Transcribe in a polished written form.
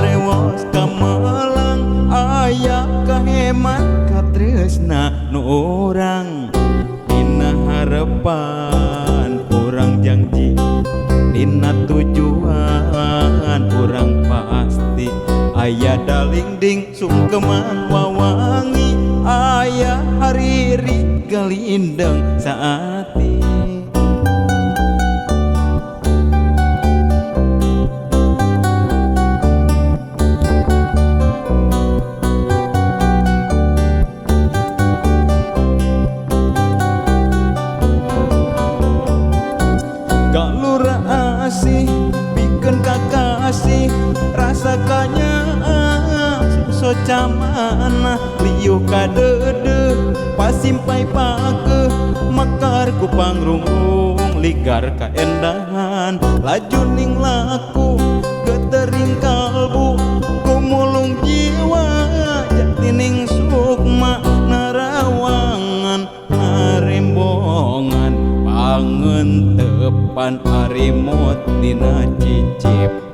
Karewos kamelang aya kahemat katresna nu urang. Dina harepan urang janji, dina tujuan urang pasti. Aya dalingding sungkeman wawangi, aya hariri galindeng saati. Galura asih pikeun kakasih, rasa kanyaah suso camana. Liuh kadeudeuh pasimpai pakeuh, mekar ku pangrungrung ligar kaendahan. Laju ning laku getering kalbu, gumulung jiwa jatining sukma. Narawangan narembongan pangentepan arimut dina cicip.